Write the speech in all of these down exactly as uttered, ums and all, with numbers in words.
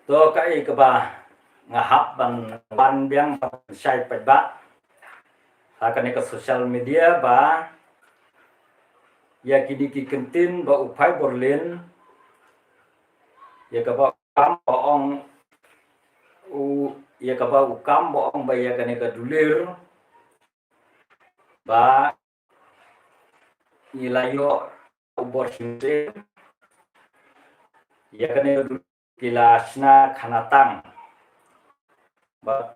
To, kaei kaba nga hap ban wan biang ban shai paidbah ha kane ka social media ba ïa kine ki kyntien ba u Phai Borlin, ïa kaba u kam ba ong u, ïa kaba u kam ba ong ba ïa kane ka dulir ba ngi la ïoh u bor shim, ïa kane ka dulir ki la shna khana tang. Ba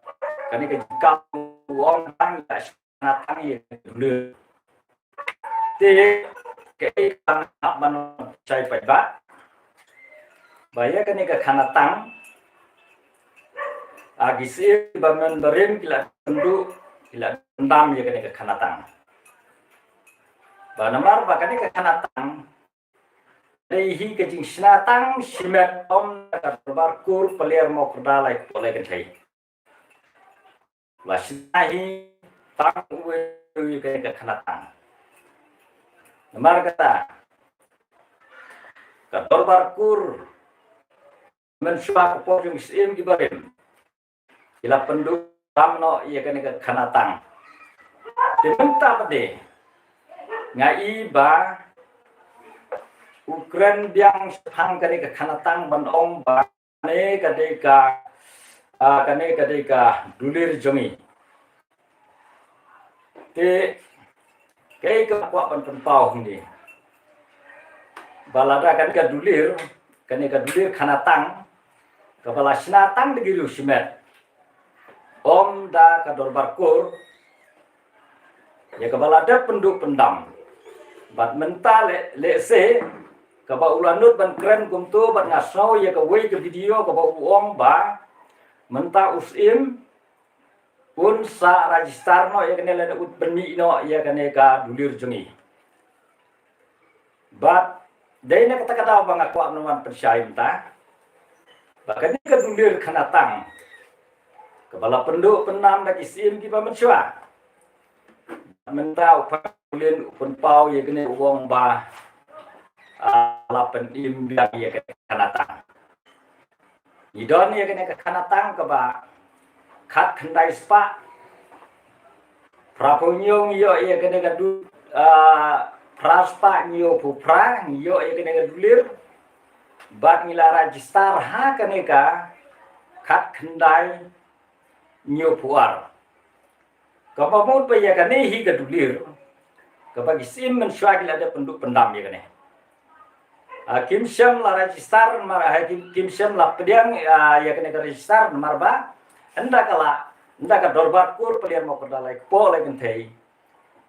kane ka jingkam u ong tang ïa shna tang ïa ka dulir. Te kaei kaba nga hap ban shai paidbah ba ïa kane ka khana tang, a, ki syiem ba mynbarim ki la pynduh, ki la pyndam ïa kane ka khana tang. Ba namar ba kane ka khana tang dei hi ka jingshna tang shimet, ym da ka dorbar kur paliar mo kyrda lai kpoh lai kynthei. La shna hi tang uwei uwei kane ka khana tang. Namar kata ka dorbar kur mynshuwa ka por jong ki syiem ki barim ki la pynduh tam noh ïa kane ka khana tang. Te mynta pat de nga i ba u kren biang shaphang kane ka khana tang ban ong ba kane ka dei ka, ah, kane ka dei ka dulir jong ngi. Te kaei ka kwah ban pynpaw hangne ba lada kane ka dulir, kane ka dulir khana tang kaba la shna tang da ki riew shimet, ym da ka dorbar kur, ïa kaba la dep pynduh pyndam. Bad mynta leh, lehse kaba u la nud ban kren kumto, bad nga sngew ïa kawei ka video kaba u ong ba mynta u syiem un sa register noh ïa kane lane un pynmih noh ïa kane ka dulir jong ngi. Bad dei na kata ka daw ba nga kwah ban wan pynshai mynta ba kane ka dulir khana tang kaba la pynduh pyndam da ki syiem kiba mynshuwa, mynta u Phai Borlin u pynpaw ïa kane, u ong ba, ah, la pynim biang ïa kane ka khana tang. Ngi don ïa kane ka khana tang kaba khatkhyndai spah phraphew hynñiew ngi ïoh ïa kane ka du-, ah, phra spah hynñiewphew phra ngi ïoh ïa kane ka dulir. Bad ngi la register ha kane ka khatkhyndai hynñiewphew ar. Kaba mut ba ïa kane hi ka dulir kaba ki syiem mynshuwa ki la dep pynduh pyndam ïa kane. Ah, kim shym la register namar, ah, kim, kim shym la pdiang, ah, ïa kane ka register namar ba ynda ka la, ynda ka dorbar kur paliar mo kyrda lai kpoh lai kynthei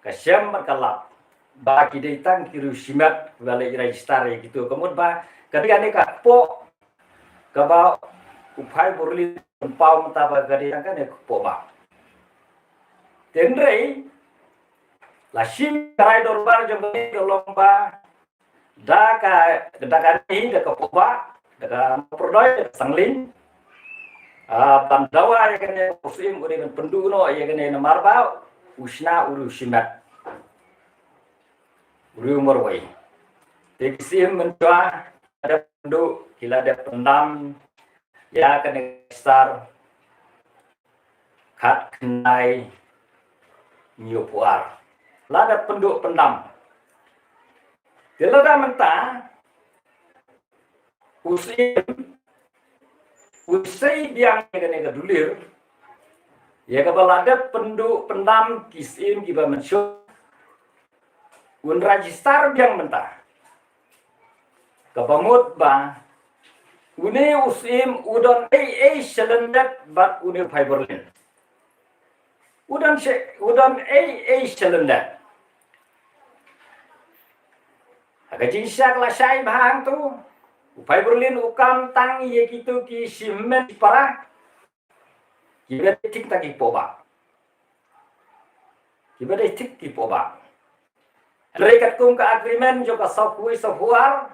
ka shem bad ka lap ba ki dei tang ki riew shimet ba leh register ïa kito. Ka mut ba ka dei kane ka kpoh kaba u Phai Borlin u pynpaw mynta ba ka dei tang kane ka kpoh bah. Hynrei la shim ka rai dorbar jong kane ka long ba da ka, da kane hi da ka kpoh bah, da ka Mawpyrdoi, da ka Sangling, ah, ban dawa ïa kane u syiem u dei ban pynduh noh ïa kane namar ba u shna u riew shimet, u riew marwei. Te ki syiem mynshuwa ki la dep pynduh, ki la dep pyndam ïa kane ka sar khatkhyndai hynñiewphew ar. La dep pynduh pyndam. Te lada mynta u syiem u sei biang ïa kane ka dulir ïa kaba la dep pynduh pyndam ki syiem kiba mynshuwa, un register biang mynta. Kaba mut ba une u syiem u don ei ei shalyndet bad une u Phai Borlin. U don shi-, u don ei ei shalyndet. Ha ka jingshisha ka la shai bha hangto, u Phai Borlin u kam tang ïa kito ki shimen shipara kiba dei thik tang ki kpoh bah. Kiba dei thik ki kpoh bah. Hynrei katkum ka agreement jong ka sawphew wei sawphew ar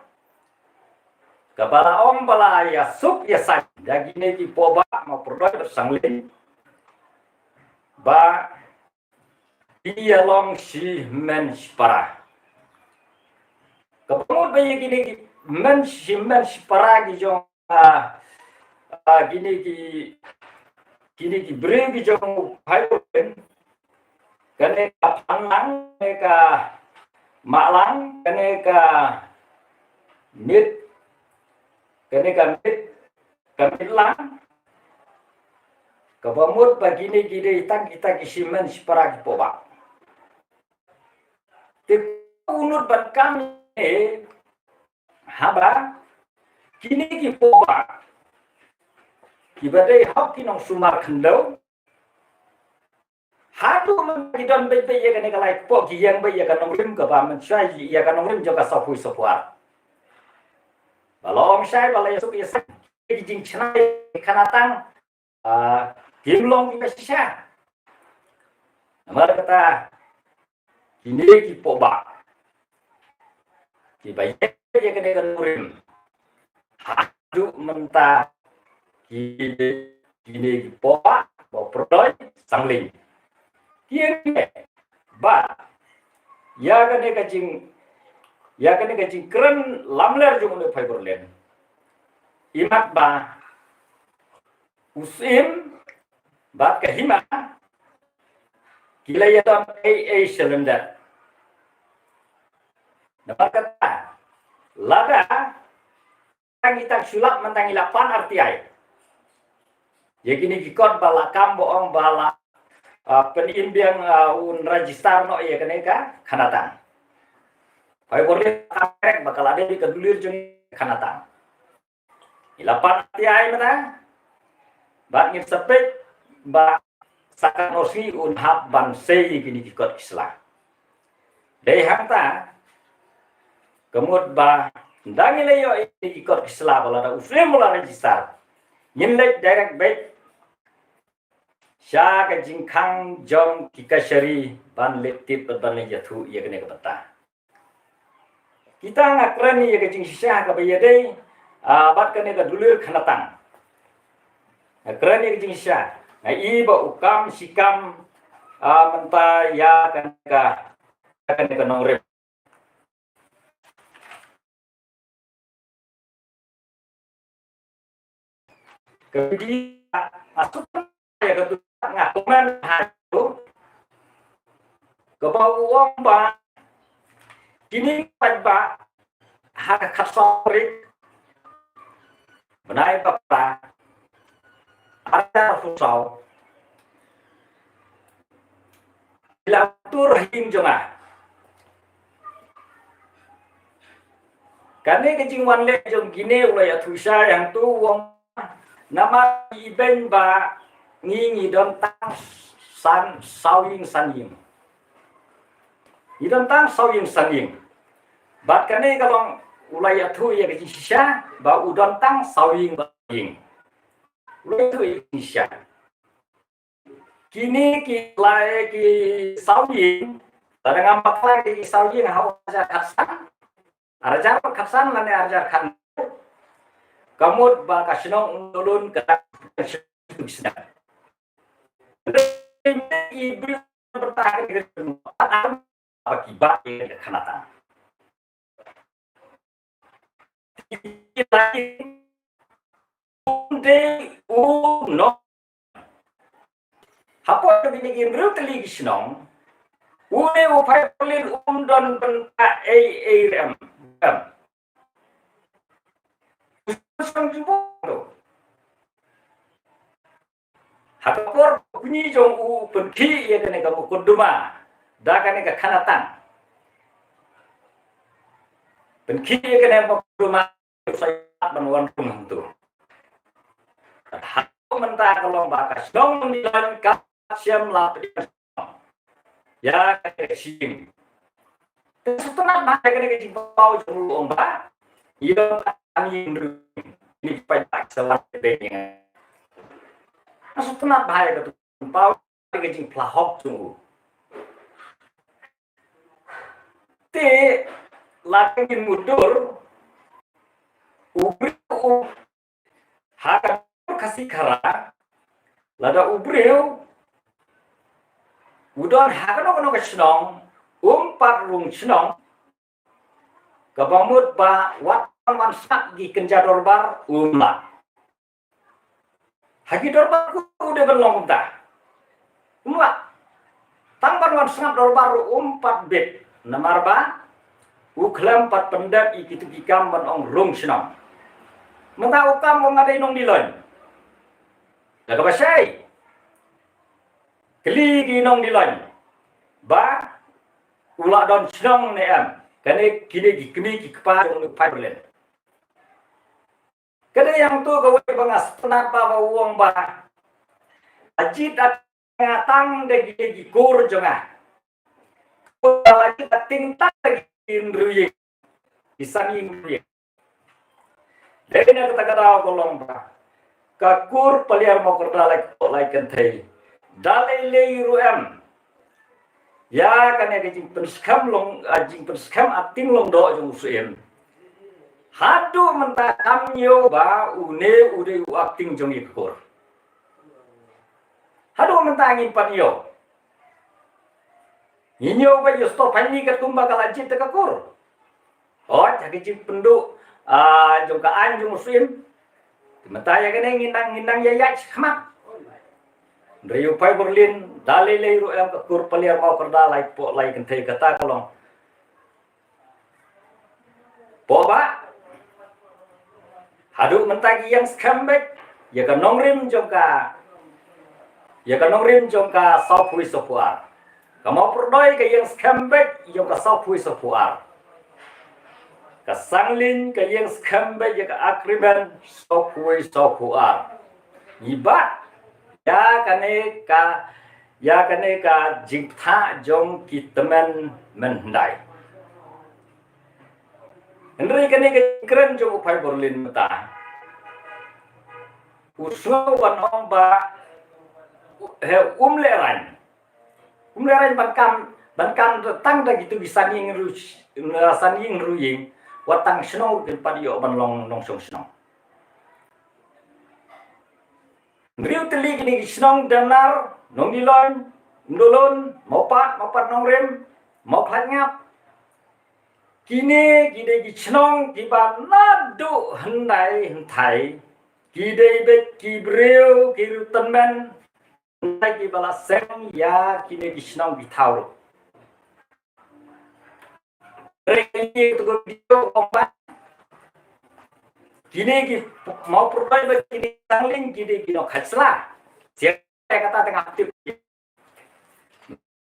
kaba la ong ba la ïasuk ïasain da kine ki kpoh bah Mawpyrdoi bad Sangling ba ki ïalong shimen shipara. Kaba mut ba ïa kine ki men shimen shipara ki jong, ah, ah, kine ki, kine ki briew ki jong u Phaibor Lin, kane ka Phanlang, kane ka Mahlang, kane ka Mit, kane ka Mit, ka Mitlang, kaba mut ba kine ki dei tang kita ki shimen shipara ki paidbah. Te u nud ban kam ne, haba kine ki paidbah kiba dei hok ki nongsumar khyndew, haduh mynta ki don beit beit ïa kane ka lai kpoh, ki ïeng beit ïa ka nongrim kaba mynshuwa, ïa ka nongrim jong ka sawphew sawphew ar. Ba la ong shai, ba la ïasuk ïaseng, ki jingshna ïa ka khanatang, ah, kim long kiba shisha. Namar kata, kine ki paidbah kiba ïeng ïa kane ka nongrim, haduh mynta ki, kine ki paidbah ba pyrthei sangling. Ki ïeng ne ba ïa kane ka jing, ïa kane ka jingkren lamler jong u Phaibor Lin, imat ba u Syiem bad ka Hima ki la ïadon ei ei sha lyndet. Namar kata, lada ngi tang shu lap mynta ngi la pan artiai ïa kine ki kot ba la kam, ba ong ba la, ah, pynim biang, ah, un register noh ïa kane ka khanatang. Hooid, bor ïa ka, ba ka la dei ka dulir jong ka khanatang. Ngi la pan artiai mynta, bad ngin sa peit ba Sakar Norsngi un hap ban sei ïa kine ki kot ki sla. Dei hangta, ka mut ba ynda ngi la ïoh ïa kine ki kot ki sla, ba lada u Syiem u la register, ngin leit direct beit sha ka jingkhang jong ki kashari ban leit tip bad ban leit ïathuh ïa kane ka bynta. Kita nga kren ïa ka jingshisha kaba ïadei, ah, bad kane ka dulir khanatang. Nga kren ïa ka jingshisha. Nga i ba u kam shi kam, ah, mynta ïa kane ka, ïa kane ka nongrim. Ka video, ah, suk ïa ka tu nga comment ha tu. Kaba u ong ba kine paidbah ha ka khatsaw tarik bnai ba phra, arhajar arphew saw, ki la tur ha ïing jong nga. Kane ka jingwan leh jong kine u la ïathuh shai hangtu, u ong namar ibeiñ ba ngi ngi don tang san, saw ïing san ïing. Ngi don tang saw ïing san ïing. Bad kane ka long u la ïathuh ïa ka jingshisha ba u don tang saw ïing ba ïing. U la ïathuh ïa ka jingshisha. Kine ki lai ki saw ïing, lada ngam bakla ki saw ïing ha u arhajar khatsan, arhajar khatsan lane arhajar khat, ka mut ba ka shnong Umdolun ka, ka shnong. Ba ki ba ïa ka khanatang. Ki lai ïing, um dei, um noh. Hapoh jong kine ki hynriew tylli ki shnong, une u Phaibor Lin um don bynta ei ei ruh em. Em. U shnong jubor tu. Ha ka por ba u kñi jong u u pynkhih ïa kane ka mukotduma da kane ka khanatang, pynkhih ïa kane ka mukotduma, u sa ïaid ban wan rung hangtu. Ka dei ha mynta ka long ba ka shnong Nongmihlang ka shem la pdiang ïa ka shnong. Te sngewtynnat bha ïa kane ka jingpaw jong u, ong ba ïa ka ïing ruh, ngi paidbah sa wan pdiang. Sngewtynnat bha ïa ka jingpaw, ïa ka jingphla hok jong u. Te la ka ngin mutdur, u briew u, ha ka dur Khasi Khara, lada u briew u don ha kano kano ka shnong, um pat rung shnong, kaba mut ba wat wan wan sngap ki kynja dorbar, um lah. Ha ki dorbar ruh u dei ban long kumta. Kumba tang ban wan sngap dorbar ruh um pat bit, namar ba u khlem pat pyndep ïa kitu ki kam ban ong rung shnong. Mynta u kam u nga dei nongdie loin. Da kaba shai, kylli ki nongdie loin ba u la don shnong ne em. Kane kine ki kmie ki kpa jong u Phai Berlin. Ka dei hangto kawei ba nga sngewtynnat ba, ba u ong ba la jied da nga tang da ki, ki kur jong nga. Ba la jied da ting tang da ki hynriew ïing, ki san ïing hynriew ïing. Dei na kata ka daw ka long ba ka kur Paliar Mawkyrda lai kpoh lai kynthei, da lei lei ruh em. Ïa kane ka jingpynskhem long, ah, jingpynskhem acting long doh jong u Syiem, haduh mynta kam ñiew ba une u dei u acting jong ïa ka kur. Haduh mynta ngim pat ñiew. Ngi ñiew ba ïa u Stop Hani katkum ba ka la jied da ka kur. Hooid, ha ka jingpynduh, ah, jong ka aiñ jong u Syiem, te mynta ïa kane ngi nang, ngi nang ïa ïaid shakhmat. Hynrei u Phai Berlin, da lei lei ruh em, ka kur Paliar Mawkyrda lai kpoh lai kynthei, kata ka long. Pok ba haduh mynta ki ïeng skhem beit ïa ka nongrim jong ka, ïa ka nongrim jong ka sawphew sawphew ar. Ka Mawpyrdoi ka ïeng skhem beit ïa ka sawphew sawphew ar. Ka Sangleiñ ka ïeng skhem beit ïa ka agreement sawphew sawphew ar. Ngi bat ïa kane ka, ïa kane ka jingpynthah jong ki tymmen mynhyndai. Hynrei kane ka jingkren jong u Phai Berlin mynta, u sngew ban ong ba, he, um lehraiñ. Um lehraiñ ban kam, ban kam tang da kitu ki san ïing hynriew, san ïing hynriew ïing, wat tang shnong ruh kin pat ïoh ban long nongshong shnong. Hynriew tylli kine ki shnong Demnar, Nongdieloin, Umdolon, Mawpat, Mawpat Nongrim, Mawphaitngap. Kine ki dei ki shnong kiba naduh hyndai hynthai ki dei beit ki briew ki riew tymmen, hyndai kiba la seng ïa kine ki shnong ki thaw ruh. Hynrei kine ki tu ko video ong ba kine ki Mawpyrdoi bad kine ki Sangleiñ ki dei ki nongkhait sla. Sia kata tengah tip.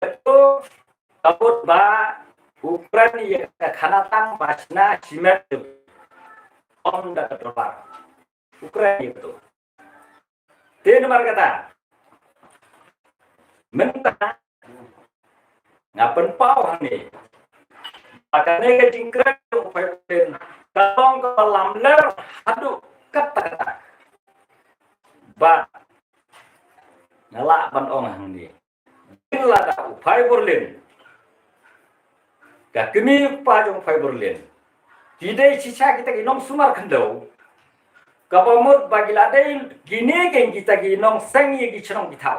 Betul. Ka mut ba u kren ïa ka khana tang ba shna shimet ym da ka dorbar. U kren ïa ka tu. Te namar kata mynta nga pynpaw hangne ba kane ka jingkren jong u Phai Berlin ka long kaba lamler haduh katta katta. Bad nga lah ban ong hangne, lada u Phai Berlin, ka kmie u kpa jong u Phai Berlin, ki dei shisha kita ki nongsumar khyndew, kaba mut ba ki la dei kine ki kita ki nongseng ïa ki shnong ki thaw.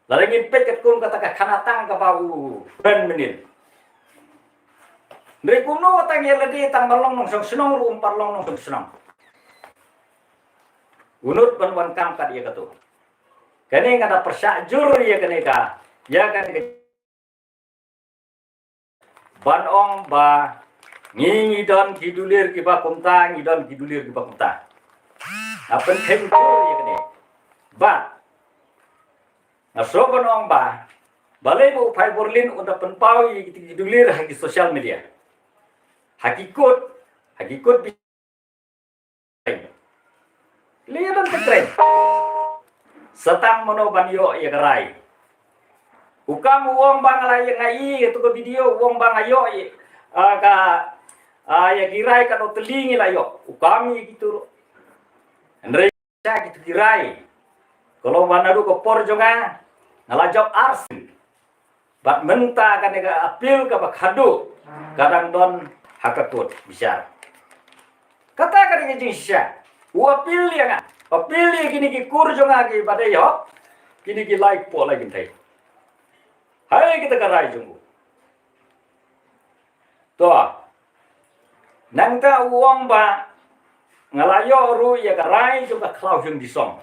Lada ngin peit katkum kata ka khana tang kaba u kren mynnin, hynrei kumno tang ïa lade tang ban long nongshong shnong ruh um pat long nongshong shnong. U nud ban wan kam kat ïa katu. Kane nga da pyrshah jur ïa kane ka, ïa kane ka ban ong ba ngi, ngi don ki dulir kiba kumta, ngi don ki dulir kiba kumta. Nga pynkheiñ jur ïa kane. Bad nga shu ban ong ba balei ba u Phai Berlin un da pynpaw ïa ki, ki dulir ha ki social media, ha ki kut, ha ki kut. Lei don ka trei. Sa tang mano ban ïoh ïa ka rai. U kam u ong ba nga la ïa, nga i ïa tu ka video, u ong ba nga ïoh ïa, ah, ka, ah, ïa ki rai ka dok tylli ngi la ïoh. U kam ïa kitu ruh. Hynrei sha kitu ki rai, ka long ba naduh ka por jong nga, nga la jop arsien. Bad mynta kane ka appeal kaba khadduh ka dang don ha ka court bishar. Kata ka dei ka jingshisha. U appeal ïa nga, appeal ïa kine ki kur jong nga kiba dei hok, kine ki lai kpoh lai kynthei. Hai kita ka rai jong u. To. Nangta u ong ba nga la ïoh ruh ïa ka rai jong ka Khlaw Hiong Disong.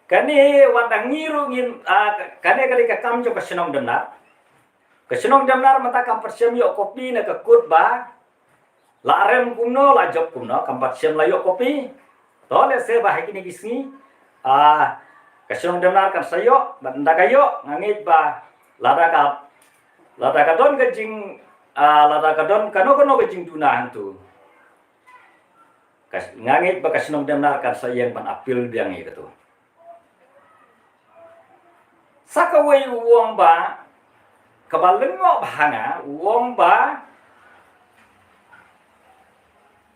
Kane wat dang ngi ruh ngin, ah, kane ka dei ka kam jong ka shnong Demnar. Ka shnong Demnar mynta kam pat shym ïoh copy na ka kut ba la rem kumno, la jop kumno, kam pat shym la ïoh copy. To lehse ba ha kine ki sngi, ah, ka shnong Demnar kan sa ïoh, bad ynda ka ïoh, nga ngeit ba lada ka, lada ka don ka jing, ah, lada ka don kano kano ka jingduna hangtu, ka, nga ngeit ba ka shnong Demnar kan sa ïeng ban appeal biang ïa katu. Sa kawei u ong ba, kaba lyngngoh bha ha nga, u ong ba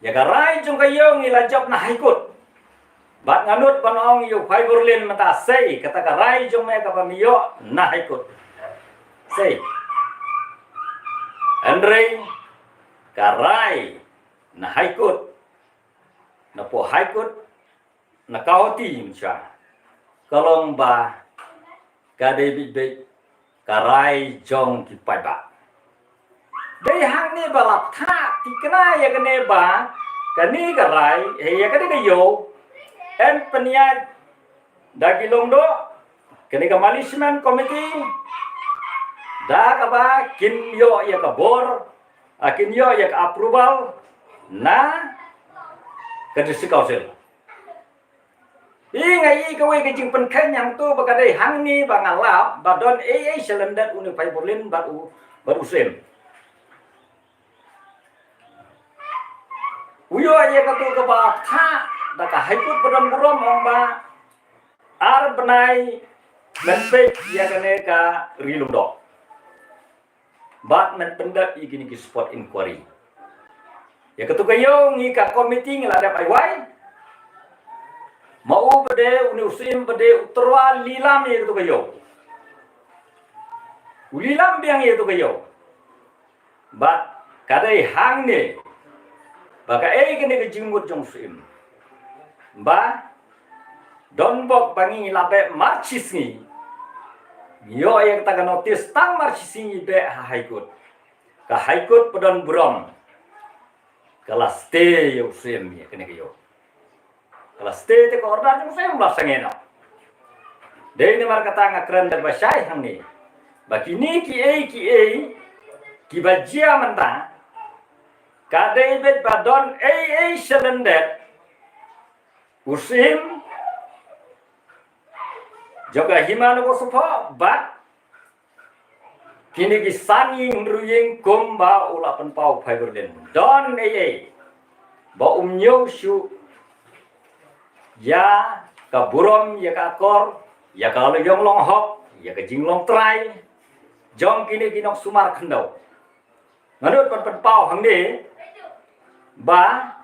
ïa ka rai jong ka ïew ngi la jop na High Court. Bad nga nud ban ong ïa u Phai Borlin mynta, sei kata ka rai jong me kaba me ïoh na High Court. Sei. Hynrei ka rai na High Court, na poh High Court, na Guwahati mynshwa, ka long ba ka dei beit beit ka rai jong ki paidbah. Dei hangne ba la thah thikna ïa kane ba kane ka rai, eh, ïa kane ka ïew, yn pynïaid da ki lyngdoh, kane ka management committee, da kaba kin ïoh ïa ka bor, ah, kin ïoh ïa ka approval na ka District Council. Ï nga ï kawei ka jingpynkheiñ hangtu ba ka dei hangne ba nga lap ba don ei ei shalyndet une u Phai Borlin bad u, bad u Syiem. U ïoh ïa katu kaba thah da ka High Court ba don burom, ong ba ar bnai men peit ïa kane ka ri lyngdoh. Bad men pyndep ïa kine ki spot inquiry. Ïa katu ka ïew ngi ka committee ngi la dep ai wai. Ma u ba dei une u Syiem ba dei u tyrwa lilam ïa katu ka ïew. U lilam biang ïa katu ka ïew. Bad ka dei hangne ba kaei kane ka jingmut jong u Syiem. Ba don bok ba ngi la beh mar shi sngi. Ngi ïoh ïa kata ka notice tang mar shi sngi beh ha High Court. Ka High Court ba don burom ka la stay ïa u Syiem ïa kane ka ïew. Ka la stay te ka order jong u Syiem ba sangeh noh. Dei namar kata nga kren da ba shai hangne ba kine kiei kiei kiba jia mynta ka dei beit ba don ei ei shalyndet u Syiem jong ka hima Nongpoh Sohphoh bad kine ki san ïing hynriew ïing kumba u la pynpaw u Phai Borlin. Don ei ei ba um ñiew shuh ïa ka burom, ïa ka akor, ïa ka ïong long hok, ïa ka jinglong trai jong kine ki nongsumar khyndew. Nga nud ban pynpaw hangne ba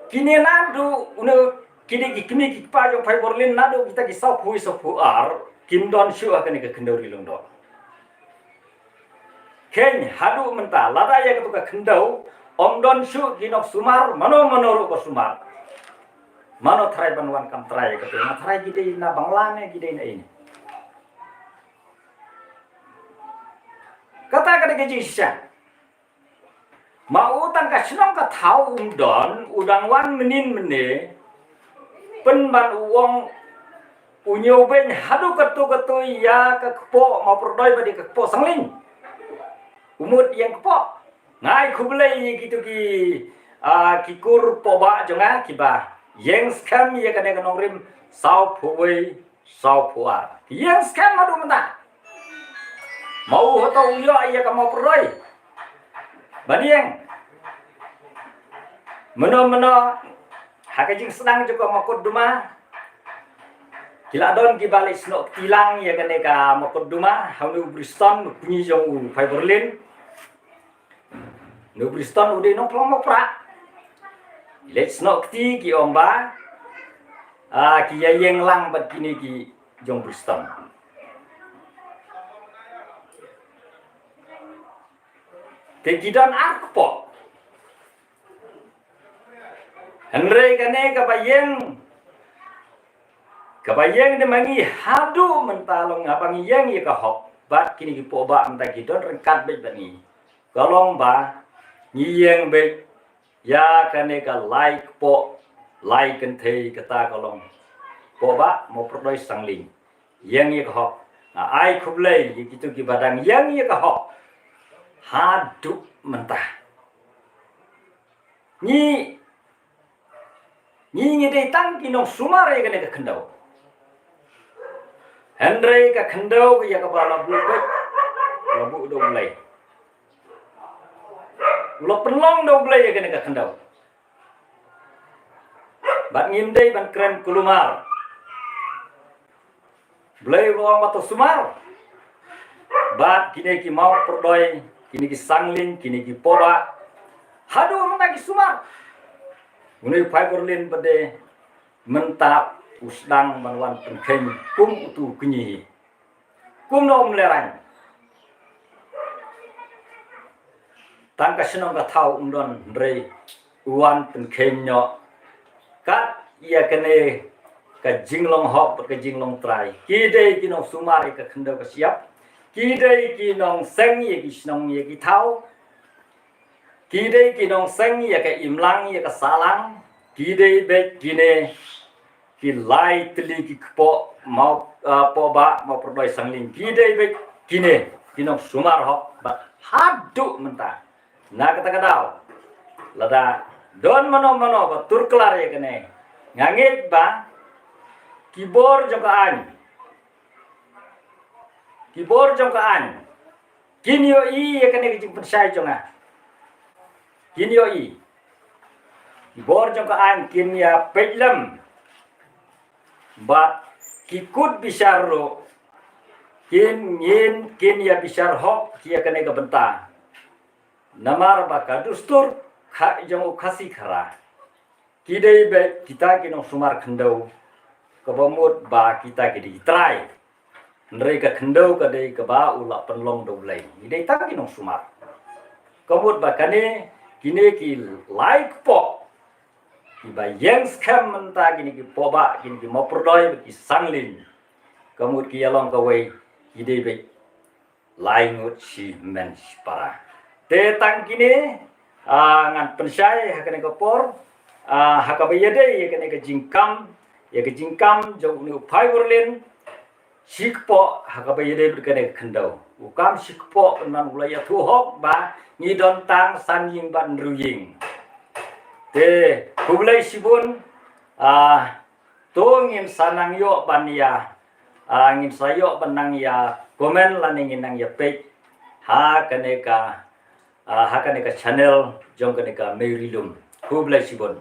kine naduh une, kine ki kmie ki kpa jong Phai Borlin naduh kita ki sawphew wei sawphew ar kim don shuh ha kane ka khyndew ri lyngdoh. Kheiñ haduh mynta lada ïa katu ka khyndew ym don shuh ki nongsumar, mano mano ruh ba sumar. Mano trai ban wan kam trai ïa katu, na trai ki dei na Bangla ne ki dei na ei ne. Kata ka dei ka jingshisha. Ma u tang ka shnong ka thaw um don, u dang wan mynnin mynne pynban u ong u ñiew beiñ haduh katu katu ïa ka kpoh Mawpyrdoi bad ïa ka kpoh Sangling. U mut ïeng kpoh. Nga ai khublei ïa kitu ki, ah, ki kur poh bah jong nga kiba ïeng skhem ïa kane ka nongrim sawphew wei sawphew ar. Ki ïeng skhem haduh mynta. Ma u hato u ïoh ïa ka Mawpyrdoi ban ïeng. Mano mano ha ka jingsdang jong ka mukotduma ki la don kiba leit snoh kti lang ïa kane ka mukotduma ha une u Briston, u kñi jong u Phai Borlin. Une u Briston u dei nongpynlong mawprah. Leit snoh kti ki ong ba, ah, ki ïa ïeng lang bad kine ki jong Briston. Te ki don ar kpoh. Hynrei kane kaba ïeng, kaba ïeng da ma ngi haduh mynta long haba ngi ïeng ïa ka hok bad kine ki poh bah mynta ki don ryngkat beit bad ngi. Ka long ba Ngi ïeng beit ïa kane ka lai kpoh, lai kynthei kata ka long Poba Mawpyrdoi Sangling. Ïeng ïa ka hok. Nga ai khublei ïa kito kiba dang ïeng ïa ka hok haduh mynta. Ngi, ngi ngi dei tang ki nongsumar ïa kane ka khyndew. Hynrei ka khyndew ïa kaba la buh beit, la buh da U Blei. La pynlong da U Blei ïa kane ka khyndew. Bad ngim dei ban kren kulmar. Blei u ong ba to sumar. Bad kine ki Mawpyrdoi, kine ki Sangling, kine ki Poba, haduh mynta ki sumar. Une u Phai Borlin pat de mynta u sdang ban wan pynkheiñ kum utu u kñi hi. Kumno um lehraiñ. Tang ka shnong ka thaw um don, hynrei u wan pynkheiñ noh. Kat ïa kane ka jinglong hok bad ka jinglong trai. Ki dei ki nongsumar ïa ka khyndew ka shyiap. Ki dei ki nongseng ïa ki shnong ïa ki thaw. Ki dei ki nongseng ïa ka imlang ïa ka sahlang. Ki dei beit kine ki lai tylli ki kpoh Maw, ah, Poba Mawpyrdoi Sangling. Ki dei beit kine ki nongsumar hok bad haduh mynta. Na kata ka daw, lada don mano mano ba tur klar ïa kane, nga ngeit ba ki bor jong ka aiñ, ki bor jong ka aiñ kin ïohi ïa kane ka jingpynshai jong nga. Kin ïohi. Ki bor jong ka aiñ kin ïa peit lem. Bad ki kut bishar ruh kin, ngin, kin ïa bishar hok ïa kane ka bynta. Namar ba ka dustur ka jong u Khasi Khara, ki dei beit kita ki nongsumar khyndew, kaba mut ba kita ki dei trai. Hynrei ka khyndew ka dei kaba u la pynlong da U Blei. Ngi dei tang ki nongsumar. Ka mut ba kane, kine ki lai kpoh, kiba ïeng skhem mynta, kine ki Poba, kine ki Mawpyrdoi bad ki Sangling, ka mut ki ïalong kawei, ki dei beit lai ngut shi hynmen shi para. Te tang kine, ah, ngan pynshai ha kane ka por, ah, ha kaba ïadei ïa kane ka jingkam, ïa ka jingkam jong une u Phai Borlin, shi kpoh ha kaba ïadei bad kane ka khyndew. U kam shi kpoh, kynmaw u la ïathuh hok ba ngi don tang san ïing bad hynriew ïing. Te khublei shibun, ah, to ngin sa nang ïoh ban ïa, ah, ngin sa ïoh ban nang ïa comment lane ngin nang ïa peit ha kane ka, ah, ha kane ka channel jong kane ka Meirilum. Khublei shibun.